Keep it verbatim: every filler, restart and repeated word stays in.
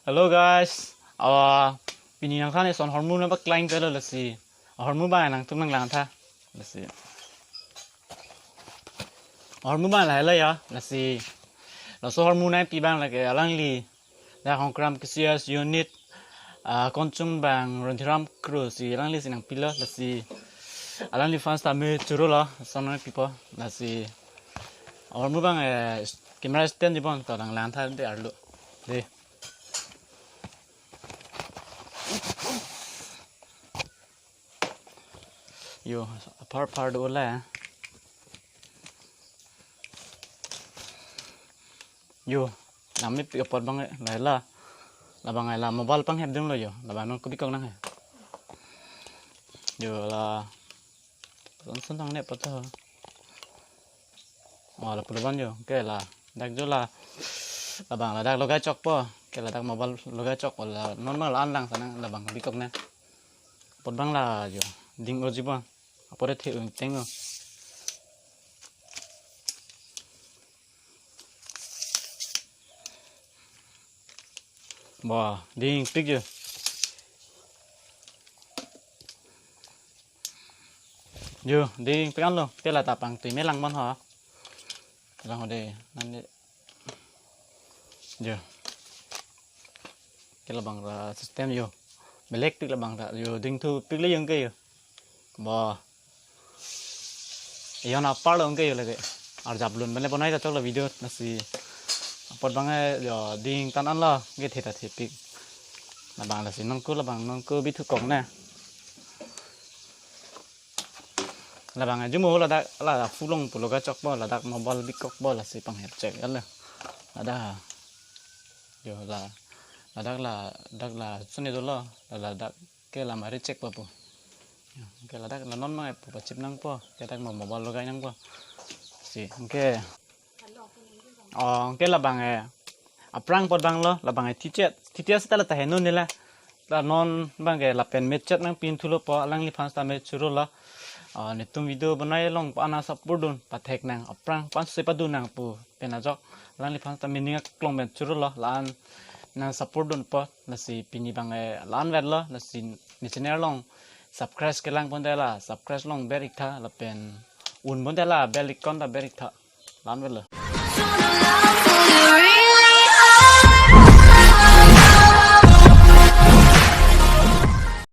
Hello guys, awa pini nangthan eson ahormu nangpaklangpelo lasi. Ahormu abang nangtum nanglang tha lasi. Ahormu abang lahelo ya lasi. Laso ahormu nangpi abang lake alangli dak Hongkram K C S unit, ah, Konchung abang Randhiram Kro si alanglisi nangpilo lasi. Alangliphan sitame churolo, lason nangpipo lasi. Ahormu abang, eh, camera stand dipon, to nanglang tha de arlo. De. Yo, apar apar dola. Yo, nangmepik apot abang, eh, lahelo. Labang, eh, la mobile panghepdunlo yo. Labang non kubikok nang he. Yo la. Son son tang ne poto. Oh, la pulo abang yo. Ke ladak jo la. Labang ladak logai chokpo. Ke ladak mobile logai chokpo la. Non abang la-an lang sanang labang bikok nang. Apot abang la yo. Ding-o jipo. Apot the un teng-o. Bo, dingpik yo. Yo, dingpik anlo, te la ta pangtui me lang man ho. Lang ho de, nang de. Yo. Ke labang ra system yo. Belek tik labang ra yo, dingthupik le yo ke yo. Bo. Yon apar lo ke yo lake. Arjap lun bale bonai ta choklo video lasi. Apot abang, eh, yo ding tan anlo ke the ta thepik. Labang lasi nonku labang nonku bithu kok ne. Labang, eh, jumo ladak la fulong pulo ga chokpo ladak mobile bikokpo lasi panghep chek alo. Ladak. Yo la. Ladak la dak la suni dolo. La ladak ke la mari chek papo. Ke ladak la non mang pu pachip nangpo, ke dak mo mobile logai nangpo. Si, ke. Oh, ke labang, eh. Aphrang apot abang lo, labang, eh, thichet. Thichet seta la ta heno nila. La non abang ke lapen mechet nangpinthulo po, alangliphan sitame churolo. Ah, netum video bonai along pa ana support dun, pathek nang, aphrang pan se padun nang pu. Pen ajok, alangliphan sitame ning aklong pen churolo, la-an nang support dunpo, lasi pini abang, eh, la-an vetlo, lasi ne channel along subscribe kelang pon de la, subscribe long ber ik tha, lapen un pon de la, bell icon ta ber ik tha, la-an vetlo.